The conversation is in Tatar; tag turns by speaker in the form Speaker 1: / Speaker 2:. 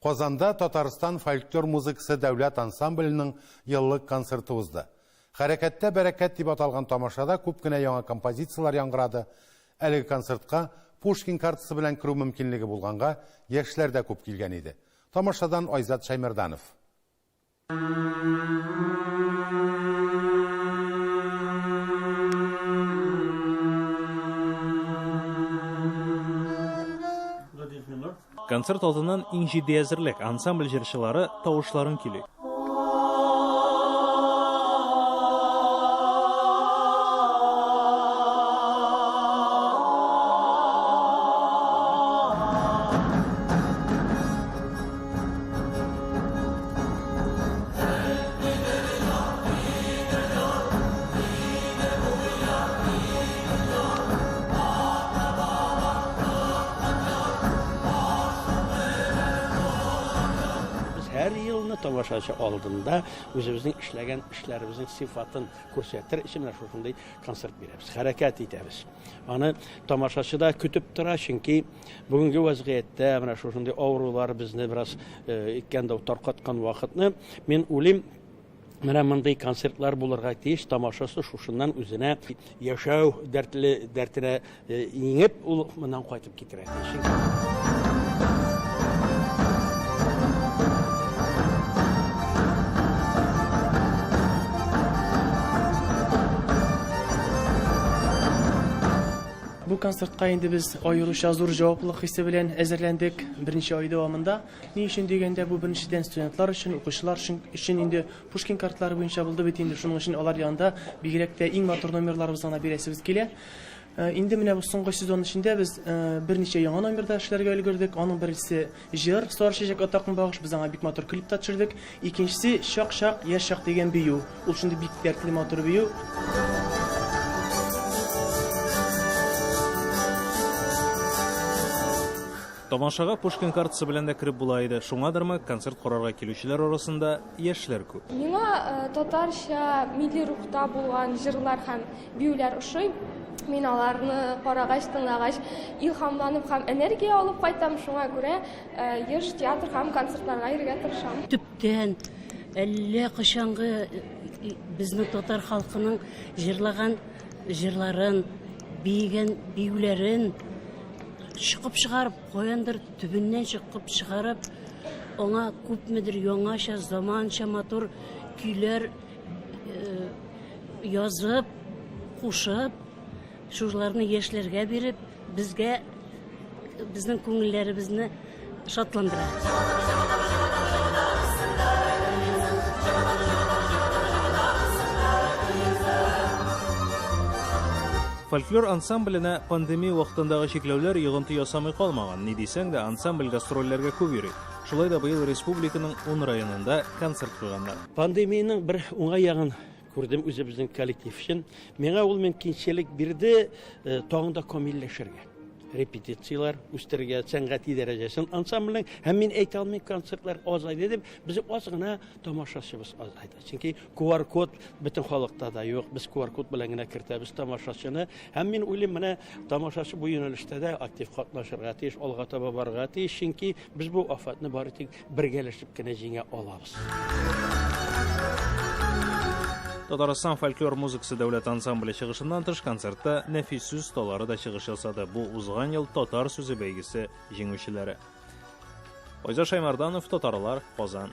Speaker 1: Казанда Татарстан фольклор музыкасы дәүләт ансамбленең еллык концерты узды. Хәрәкәттә бәрәкәт дип аталган тамашада күп кенә яңа композицияләр яңгырады. Әлеге концертка Пушкин картасы белән керү мөмкинлеге булганга, яшьләр дә күп килгән иде. Тамашадан Айзат Шәймәрданов.
Speaker 2: Концерт алдыннан иң җитди әзерлек, ансамбль җырчылары тавышларын көйли.
Speaker 3: Без һәр елны тамашачы алдында үзебезнең эшләгән эшләребезнең сыйфатын күрсәтер өчен менә шушындый концерт бирәбез, хәрәкәт итәбез. Аны тамашачы да көтеп тора, чөнки бүгенге вазгыятьтә менә шушындый авырулар безне бераз иткән дә таркаткан вакытны, мин уйлыйм, менә мондый концертлар булырга тиеш, тамашачы шушыннан үзенә яшәү дәртле дәртенә иңеп, ул моннан кайтып китерә тиеш.
Speaker 4: Бу концертка инде без аеруча зур җаваплылык хисе белән әзерләндек берничә ай дәвамында. Ни өчен дигәндә, бу беренчедән студентлар өчен, укучылар өчен инде Пушкин картлары буенча булды бит инде, шуның өчен алар янында бигрәк тә иң матур номерларыбызны гына бирәсебез килә. Инде менә бу соңгы сезон эчендә без берничә яңа номерда эшләргә өлгердек. Аның беренчесе җыр, Сары чәчәк ата көнбагыш, без аңа бик матур клип та төшердек. Икенчесе Чак-чак, яшь чак дигән бию. Ул шундый бик дәртле матур бию.
Speaker 2: Тамашага Пушкин картасы белән дә кереп була иде. Шуңадырмы, концерт карарга килүчеләр арасында яшьләр күп.
Speaker 5: Миңа татарча милли рухта булган җырлар һәм биюләр ошый. Мин аларны карагач, тыңлагач, илһамланып һәм энергия алып кайтам. Шуңа күрә еш театр һәм концертларга йөрергә тырышам.
Speaker 6: Төптән, әллә кайчангы безнең татар халкының җырлаган җырларын, биегән биюләрен чокып чыгарып, каяндыр төбеннән чокып чыгарып, аңа күпмедер яңача, заманча матур көйләр язып, кушып, шуларны яшьләргә биреп, безгә безнең күңелләребезне шатландыра.
Speaker 2: Фольклор ансамбленә пандемия вакытындагы чикләүләр йогынты ясамый калмаган. Ни дисәң дә, ансамбль гастрольләргә күп йөри. Шулай да быел республиканың ун районында концерт куйганнар.
Speaker 3: Пандемиянең бер уңай ягын күрдем үзебезнең коллектив өчен. Миңа ул мөмкинчелек бирде э, тагын да камилләшергә. Репетицияләр үстерергә, сәнгати дәрәҗәсен ансамбльнең. Һәм мин әйтә алмыйм, концертлар азайды дип, безнең аз гына тамашачыбыз азайды. Чөнки QR-код бөтен халыкта да юк. Без QR-код белән генә кертәбез тамашачыны. Һәм мин уйлыйм, менә тамашачы бу юнәлештә дә актив катнашырга тиеш, алга таба барырга тиеш, чөнки без бу афәтне бары тик бергәләшеп кенә җиңә алабыз.
Speaker 2: Татарстан фольклор музыкасы дәүләт ансамбле чыгышыннан тыш концертта нәфис сүз осталары да чыгыш ясады. Бу узган ел татар сүзе бәйгесе җиңүчеләре. Айза Шаймарданов, Татарлар, Казан.